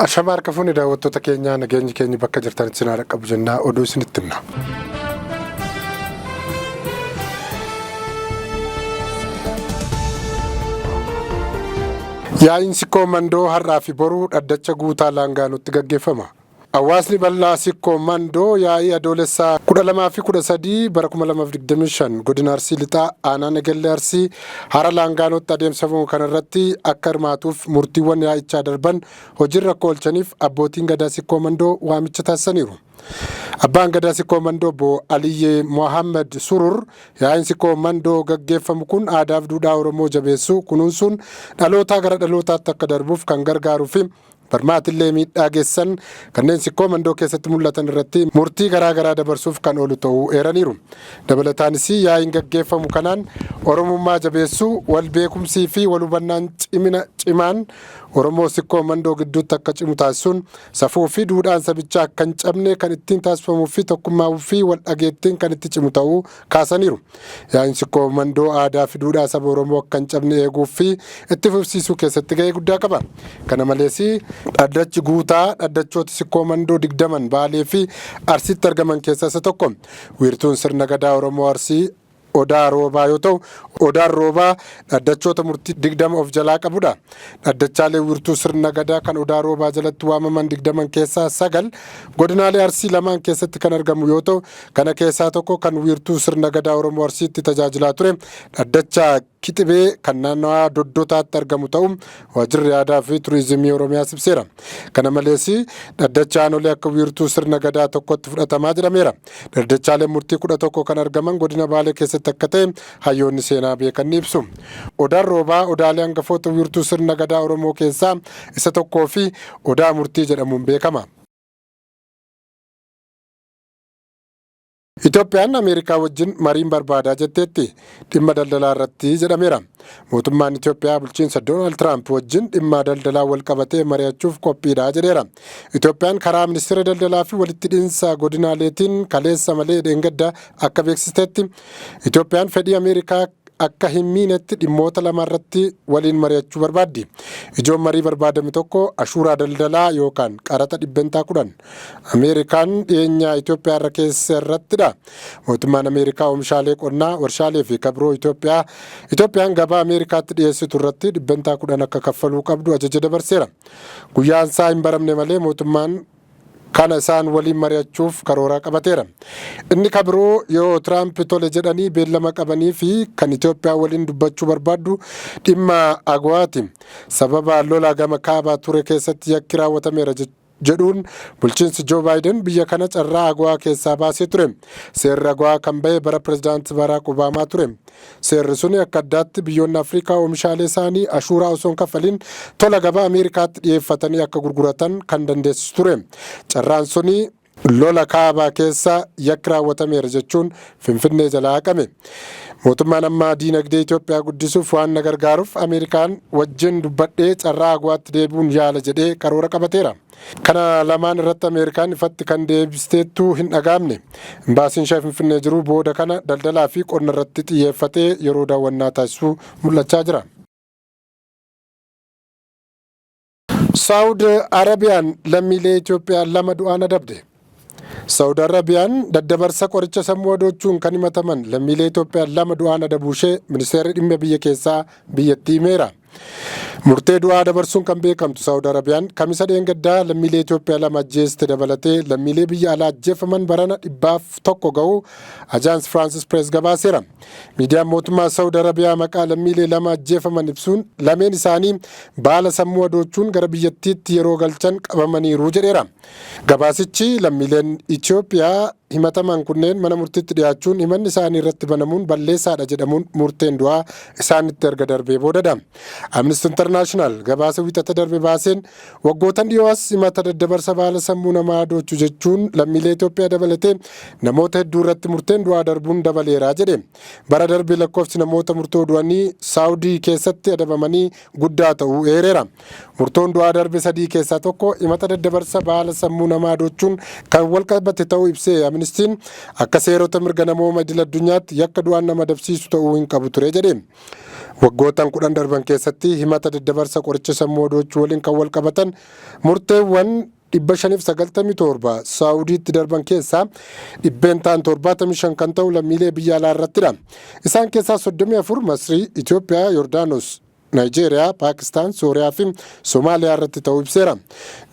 Ashama harka fuune daawwattoota keenyaa, nageenyi keenya bakka jirtanitti isin haa dhaqqabu jennaa oduu isinitti himna. Yaa'iin Sikkoo Mandoo har'aa fi boruu dhaddacha Guutaa Laangaanutti gaggeeffama. Hawaasni bal'aa Sikkoo Mandoo yaa'ii Adoolessaa 12 fi 13 bara 2025 godina Arsii Lixaa aanaa Nagellee Arsii Hara Laangaanootti adeemsifamu kanarratti akka hirmaatuuf murtiiwwan yaa'ichaa darban hojiirra akka oolchaniif abbootiin Gadaa Sikkoo Mandoo waamicha taasisaniiru. Abbaan Gadaa Sikkoo Mandoo obbo Aliyyee Mohaammed Surur yaa'iin Sikkoo Mandoo gaggeeffamu kun aadaaf duudhaa Oromoo jabeessuu, kunuunsuun dhalootaa gara dhalootaatti akka darbuuf kan gargaaruu fi barmaatillee miidhaa geessisan kanneen Sikkoo Mandoo keessatti mul'atan irratti murtii garaa garaa dabarsuuf kan oolu ta'uu eeraniiru. Dabalataanis yaa'iin gaggeeffamu kanaan Oromummaa jabeessuu, wal beekumsii fi wal hubannaan cimina cimaan Oromoo Sikkoo Mandoo gidduutti akka cimu taasisuun safuu fi duudhaan sabichaa akka hin cabne kan ittiin taasifamuu fi tokkummaa fi wal dhageettiin kan itti cimu ta'uu kaasaniiru. Yaa'iin Sikkoo Mandoo aadaa fi duudhaa saba Oromoo akka hin cabne eeguu fi itti fufsiisuu keessatti gahee guddaa qaba. Kana malees dhaddachi Guutaa dhaddachoota Sikkoo Mandoo 20n Baalee fi Arsiitti argaman keessaa isa tokko. Wiirtuun sirna Gadaa Oromoo Arsii Odaa Roobaa yoo ta'u, Odaan Roobaa dhaddachoota murtii 20 of jalaa qabudha. Dhaddachaalee wiirtuu sirna Gadaa kan Odaa Roobaa jalatti waamaman 20n keessaa 9 godinaalee Arsii lamaan keessatti kan argamu yoo ta'u, kana keessaa tokko kan wiirtuu sirna Gadaa Oromoo Arsiitti tajaajilaa ture dhaddacha Kixibee kan naannawaa Doddotaatti argamu ta'uu Waajjirri Aadaa fi Turizimii Oromiyaas ibseera. Kana malees dhaddacha Aanolee akka wiirtuu sirna Gadaa tokkotti fudhatamaa jedhameera. Dhaddachaaleen murtii 11 kan argaman godina Baalee keessatti akka ta'e hayyoonni seenaa beekan ni ibsu. Odaan Roobaa odaalee hangafoota wiirtuu sirna Gadaa Oromoo keessaa isa tokkoo fi Odaa Murtii jedhamuun beekama. Itoophiyaan Ameerikaa wajjin mariin barbaadaa jetteetti, dhimma daldalaa irratti jedhameera. Mootummaan Itoophiyaa bulchiinsa Doonaald Tiraamp wajjin dhimma daldalaa wal qabatee mari'achuuf qophiidha jedheera. Itoophiyaan karaa ministeera daldalaa fi walitti hidhiinsa godinaaleetiin kaleessa malee dheengadda akka beeksistetti, Itoophiyaan fedhii Ameerikaa akka hin miinetti dhimmoota lama irratti waliin mari'achuu barbaaddi. Ijoon marii barbaadame tokko ashuuraa daldalaa yookaan qaraxa 10% Ameerikaan dhiyeenya Itoophiyaa irra keesse irrattidha. Mootummaan Ameerikaa oomishaalee qonnaa, warshaalee fi kabiroo Itoophiyaa Itoophiyaan gabaa Ameerikaatti dhiyeessitu irratti 10% akka kaffaluu qabdu ajaja dabarseera. Guyyaan isaa hin baramne malee mootummaan kana isaan waliin mari'achuuf karoora qabateera. Inni kabiroo yoo Tiraamp tole jedhanii beellama qabanii fi kan Itoophiyaa waliin dubbachuu barbaaddu dhimma AGOAti. Sababa lola gama kaabaa ture keessatti yakki raawwatameera jedhuun bulchiinsi Joo Baayiden biyya kana carraa AGOA keessaa baasee ture. Seerri AGOA kan bahe bara pirezidaanti Baraak Obaamaa ture. Seerri suni akka addaatti biyyoonni Afrikaa oomishaalee isaanii ashuuraa osoo hin kaffaliin tola gabaa Ameerikaatti dhiyeeffatanii akka gurguratan kan dandeessisu ture. Carraan suni lola kaabaa keessa yakki raawwatameera jechuun Finfinnee jalaa haqame. Mootummaan amma diinagdee Itoophiyaa guddisuuf waan na gargaaruuf Ameerikaan wajjin dubbadhee carraa AGOAtti deebi'uun yaala jedhee karoora qabateera. Kana lamaan irratti Ameerikaan ifatti kan deebisteettu hin dhaga'amne. Imbaasiin ishee Finfinnee jiru booda kana daldalaa fi qonna irratti xiyyeeffatee yeroo daawwannaa taasisu mul'achaa jira. Saawud Arabiyaan lammiilee Itoophiyaa lama du'aan adabde. Saawud Arabiyaan daddabarsa qoricha sammuu adoochuun kan himataman lammiilee Itoophiyaa lama du'aan adabuu ishee ministeerri dhimma biyya keessaa biyyattii himeera. Murtee du'aa dabarsuun kan beekamtu Saawud Arabiyaan Kamisa dheengaddaa lammiilee Itoophiyaa lama ajjeeste dabalatee lammiilee biyya alaa ajjeefaman barana 101 ga'uu Ajaans Firaansis Pirees gabaaseera. Miidiyaan mootummaa Saawud Arabiyaa maqaa lammiilee lama ajjeefaman ibsuun lameen isaanii baala sammuu adoochuun gara biyyattiitti yeroo galchan qabamaniiru jedheera. Gabaasichi lammiileen Itoophiyaa himataman kunneen mana murtiitti dhiyaachuun himanni isaanii irratti banamuun balleessaadha jedhamuun murteen du'aa isaanitti erga darbee boodadha. Amnesty International gabaasa Wiixata darbe baaseen waggootan dhiyoo as himata daddabarsa baala sammuu namaa adoochu jechuun lammiilee Itoophiyaa dabalatee namoota hedduu irratti murteen du'aa darbuun dabaleera jedhe. Bara darbe lakkoofsi namoota murtoo du'anii Saawudii keessatti adabamanii guddaa ta'uu eereera. Murtoon du'aa darbe sadii keessaa tokko himata daddabarsa baala sammuu namaa adoochuun kan walqabate ta'uu ibsee Aministiin akka seerota mirga namooma idil addunyaatti yakka du'aan nama adabsiisu ta'uu hin qabu ture jedhe. Waggootan 10 darban keessatti himata daddabarsa qoricha sammuu hadoochuu waliin kan wal qabatan murteewwan 597 Saawudiitti darban keessaa dhibbeentaan 75 kan ta'u lammiilee biyya alaa irrattidha. Isaan keessaa 34 Masrii, Itoophiyaa, Yordaanos, Naayijeeriyaa, Paakistaan, Sooriyaa fi Somaaliyaa irratti ta'uu ibseera.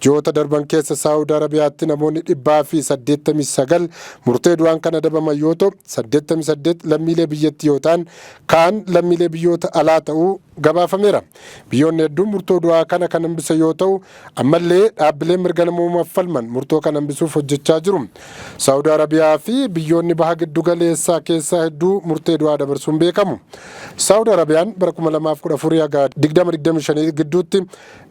Ji'oota darban keessa Saawud Arabiyaatti namoonni 189 murtee du'aan kan adabaman yoo ta'u, 88 lammiilee biyyattii yoo ta'an, kaan lammiilee biyyoota alaa ta'uu gabaafameera. Biyyoonni hedduun murtoo du'aa kana kan hambise yoo ta'u, ammallee dhaabbileen mirga namoomaaf falman murtoo kana hambisuuf hojjechaa jiru. Saawud Arabiyaa fi biyyoonni baha giddu galeessaa keessaa hedduu murtee du'aa dabarsuun beekamu. Saawud Arabiyaan bara 2014 haga 2025 gidduutti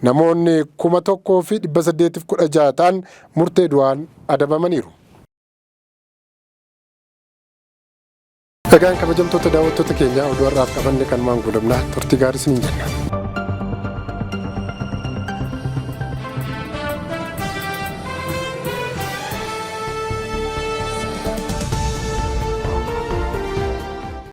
namoonni 1816 ta'an murtee du'aan adabamaniiru. Egaan kabajamtoota daawwattoota keenyaa, oduu har'aaf qabanne kanumaan goolabna. Turtii gaarii isiniin jenna.